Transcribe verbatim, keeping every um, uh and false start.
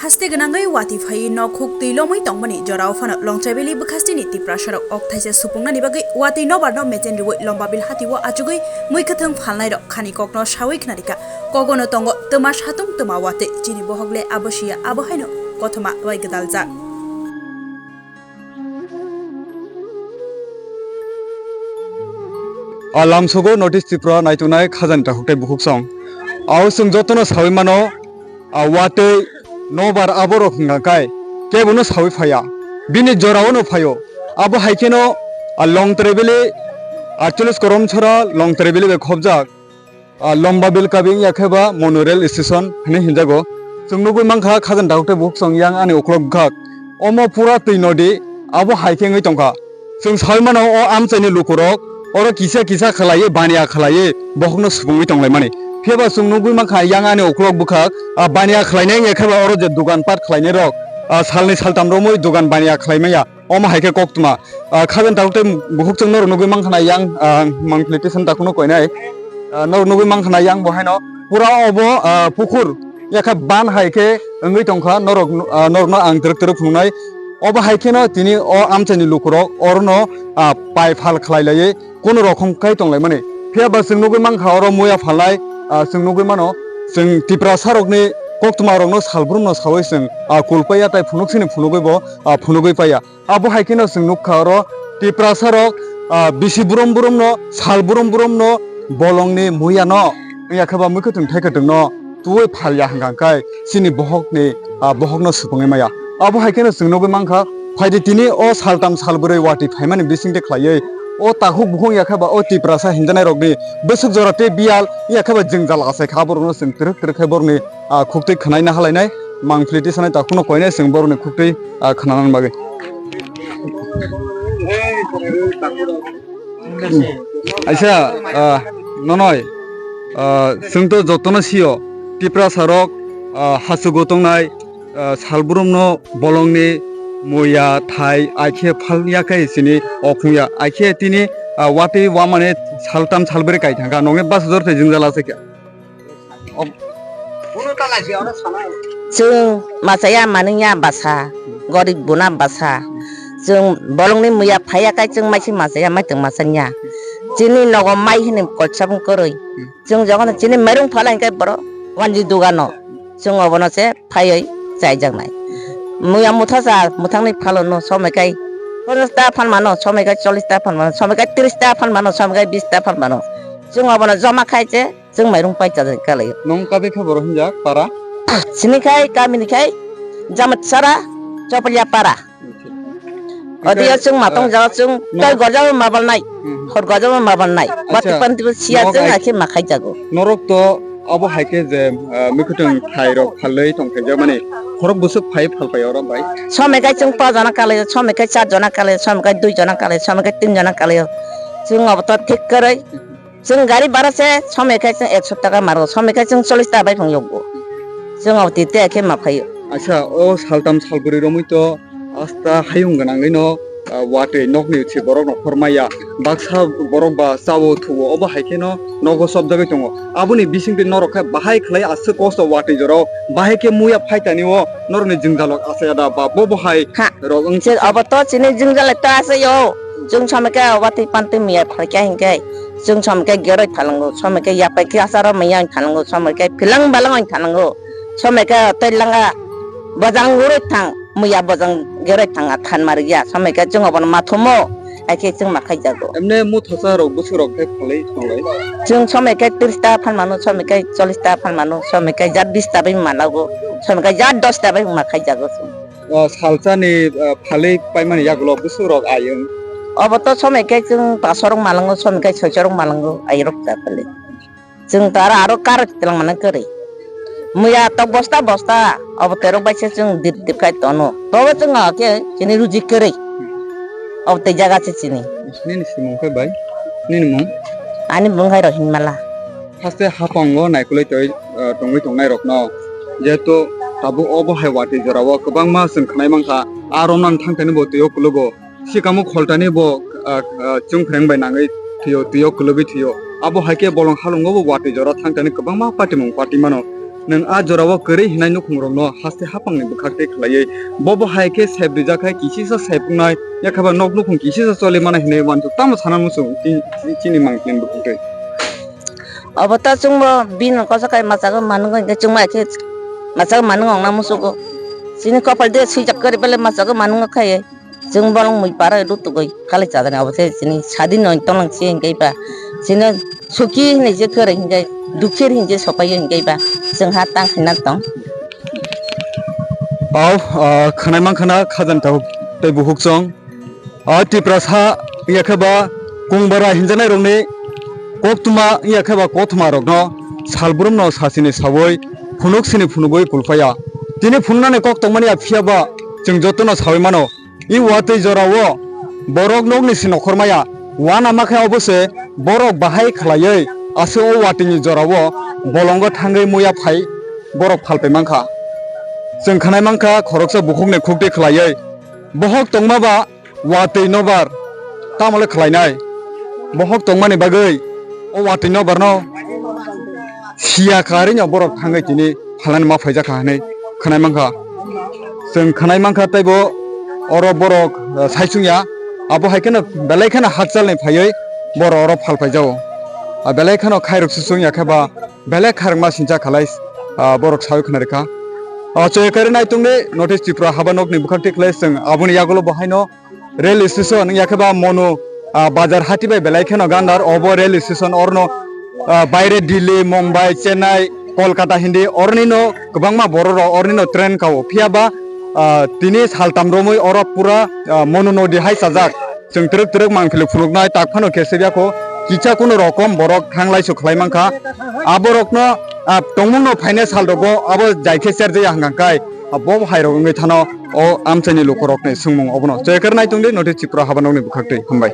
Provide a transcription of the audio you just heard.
Haste gwnangwi watwi phaiwi nok huk twi lomwi tongmani jorao phano Longtraibili bwkhastini Tiprasarok okthaisa supungnani bagwi watwi nobarno mechen rwui Lombabil hatio achugwi mui kwthwng phalnairok khani kokno sawi khna rikha. Kogono tongo twma satung twma watwi, chini bohok le abo siya, abo haino kothoma bai gwdaljak. A lamsogo North East Tripura naitungnai khajani takhuk tei bukhuk song. Ao chwng jotono sawi mano, a watwi nobar aborok hwnkha kai kebono sawi phaiya. Bini jorao no phaio. Abo hai kheno a Longtraibili aatcholish Koromchora Longtraibili bai khobjak. Ah, Lombabil kabi wngya khe ba Mono rail station hinwi hinjago. Chwng nugwi mankha khajani takhuk tei bukhuk song yang ani uklok bwkhak. Omo pura twi nodi, abo hai khe wngwi tongkha. Chwng saui mano o amchaini lukurok oro kisa kisa khlaiwi baniya khlaiwi bokhokno supungwi tonglaimani. Phiyaba chwng nugwi mankha yang ani uklok bwkhak, ah, baniya khlainai wngya khe ba oro je dogan pat khlainairok, ah, salni saltam romwi dogan baniya khlaimaya. Omo hai khe koktwma. Ah, khajani takhuk tei bukhuk chwng norok nugwi mankha na yang, ah, mangpili tison takhukno koinai. Ah, norok nugwi mankha na yang bo haino pura obo, ah, pukhur yakha ban hai khe wngwi tongkha norok, ah, norokno ang twrwk twrwk phunuknai. Obo hai kheno tini o amchaini lukurok orono, ah, pai phal khlai laiwi kunu rokhom khai tonglaimani. Phiyaba chwng nugwi mankha oro muya phalnai, ah, chwng nugwi mano chwng Tiprasarokni koktwmarokno salbrumno saui chwng, ah, kulpaiya tai phunuk sini phunugwi bo, ah, phunugwi paiya. Abo hai kheno chwng nukha oro Tiprasarok, ah, bisi burum burumno, sal burum burumno bolongni muyano wngya khe ba mui kwthwng thai kwthwngno tuui phalya hwnkha khe chini bohokni, ah, bohokno supungwi maya. Abo hai kheno chwng nugwi mankha, phaidi tini o saltam salbrwi watwi phaimani bisingtwi khlaiwi o takhuk bukhuk wngya khe ba o Tiprasa hinjanairokni bwswk jora tei biyal wngya khe ba jwngjal achai kha, aborokno chwng twrwk twrwk khe borokni ah, khuktwi khwnaina halainai mangpili tisanai takhukno koinai chwng borokni khuktwi, ah, khwnanani bagwi. Aisa, ah, nonoi, ah, chwng to jotono sio, Tiprasarok, ah, hachugo tongnai, ah, salbrumno bolongni muya thai aikhe phalya khe sini okhungya. Aikhe tini, ah, watwi wamani saltam salbrwi kai thangkha, nokni bwsajor tei jwngjal achai kha. Chwng machaya manwngya bwsa, gorib buna bwsa. Chwng bolongni muya phaiya kai chwng maisi machaya, maitwng machanya. Chini nogo mai hwnwi kochap wng kwrwi. Chwng jokhon chini mairung phala hwnkhe borok wanji dugano. Chwng obono se phaiwi chaijaknai. Muya mutha cha, muthangni phalono somai kai ponchas ta phalmano, somai kai chollish ta phalmano, somai kai tris ta phalmano, somai kai bis ta phalmano. Chwng obono joma khai che, chwng mairung pai chajak kalaio. Nong kabe khe borok hinjak para? Sini khai, kamini khai, Jamatsara, Choplia para. Odeya chwng matong jaga chwng tei gorjabo mabalnai, hor gorjabo mabalnai. Bati panti bo siya chwng akhe makhai jago. Norok to abo hai khe je, ah, mikhutung thai rok phalwi tongkhaijak mani, khorok bwswk phai phalpai oro bai? Somai kai chwng pa jona kalaio, somai kai char jona kalaio, somai kai dui jona kalaio, somai kai tin jona kalaio. Chwng obo to thik kwrwi. Chwng gari bara se somai khe chwng ekso taka maro, somai khe chwng chollish taka bai phung yokgo. Chwng abo twi tei khe ma phaio. Acha, o saltam salbrwi romwi to asta hayung gwnangwi no, ah, watwi nokni se borok no khormaya. Baksa borok ba chao thuo, obo hai kheno nogo chopjagwi tongo. Aboni bisingtwi norok khe bahai khlai aswk kosto watwi jorao bahai khe muya phaitani o norokni jwngjal rok achaya da ba bo bo hai rok wng se abo to chini jwngjal ta se yo. Chwng somai khe watwi pantwi muya phalkha hinkhe chwng somai khe geroi phalango, somai khe yapai khe asaro maya phalango, somai khe philang balang phalango, somai khe tei langa bojang uroi thang, muya bojang geroi thang a than marya, somai khe chwng obono mathumo, hai khe chwng ma khaijago. Emne muthosa rok bwswk rok khe phalwi thanglai? Chwng somai khe tris ta phan mano, somai khe chollish ta phan mano, somai khe jat bis ta bai manago, somai khe jat dos ta bai ma khaijago chwng. O salsani, o, phalwi paimani yagulo bwswk rok ayung? Obo to somai khe chwng paso rok malango, somai khe soiso rok malango, ayung rok ta phalwi. Chwng to aro, aro kar tilang mano kwrwi. Muya to bosta bosta, obo terok bai se chwng dip dip khai tono. Tobo chwng o khe chini ruji kwrwi. Obo tei jaga se chini. Nini simung khe bai? Nini mung? Ani mung hai Rohinmala. Haste hapango naikolwi twi, ah, tongwi tongnai rokno, jehetu tabuk obo hai watwi jorao kwbangma chwng khwnai mankha, aro nang thangthani bo twi o kwlwgo, sikamo kholtani bo, ah, ah, chwngphreng bai nangwi thwio, twi o kwlwgwi thwio, abo hai khe bolong halongo bo watwi jora thangthani kwbangma patimung patimano. Nwng a jorao kwrwi hinai nukhungrokno haste haphangni bwkhak tei khlaiwi, bobo hai khe sep rijak hai kisisa sep wngnai, yakhaba nok nukhung kisisa choli manai hinwi uansuk tamo sana muchung chini, chini mangpili bwkhak tei. Obo ta chwngbo bini kosa khai machago manwgo hinkhe chwngma khe machago manwgo ongna muchugo. Chini kopal de swijak kwrwi bele machago manwgo khai. Chwng bolong mui para rutugwi khalai chajani obo se chini sadi noi tonglang se hinkhe ba chini suki hinwi je kwrwi hinkhe dukhe hinwi je sopai hinkhe ba chwng ha tang khaina tong. Au, ah, khwnai mankha na khajani tabuk tei bukhuk chwng. O Tiprasa wngya khe ba Kungbara hinjaknai rokni koktwma wngya khe ba kothoma rokno salbrumno sasini sawi phunuk sini phunugwi kulphaya. Tini phunuknani kok tongmani ya phiya ba chwng jotono sawi mano. I watwi jorao borok nokni si nokhor maya. Uanama khe obo se borok bahai khlaiwi aswk o watwini jorao bolongo thangwi muya phai borok phalpai mankha. Chwng khwnai mankha khoroksa bukhukni khukti khlaiwi. Bohok tongma ba watwi nobar tamo le khlainai? Bohok tongmani bagwi o watwi nobarno siya karwi no borok thangwi tini phalnani ma phaijakha hinwi khwnai mankha. Chwng khwnai mankha tei bo oro borok, eh, sai chwngya. Abo hai kheno belai kheno hakchalni phaiwi borok oro phal phaijago. Ah, belai kheno khairok se chwngya khe ba belai khairokma sincha khalai, ah, borok sawi khna rikha. Ah, chwng karwi nai tongdi North East Tripura haba nokni bwkhak twi khlai chwng aboni yagulo bo haino rail station wngya khe ba Monu, ah, bazar hati bai belai kheno gandar obo rail station orno, ah, baire Delhi, Mumbai, Chennai, Kolkata hindi ornino kwbangma borok rok ornino train kao. Phiya ba, ah, tini saltam romwi oro pura, ah, Monu nodi hai chajak. Chwng twrwk twrwk mangpili phunuknai tak phano khe sebya kho kisa kuno rokom borok thanglai su khlai mankha. Aborokno, ah, tongmungno phainai sal rogo abo jai khe cherjaya hwnkha kai, ah, bo hai rok wngwi thano o amchaini lukurokni swngmung obono chekar nai tongdi North East Tripura haba nokni bwkhak twi. Hambai.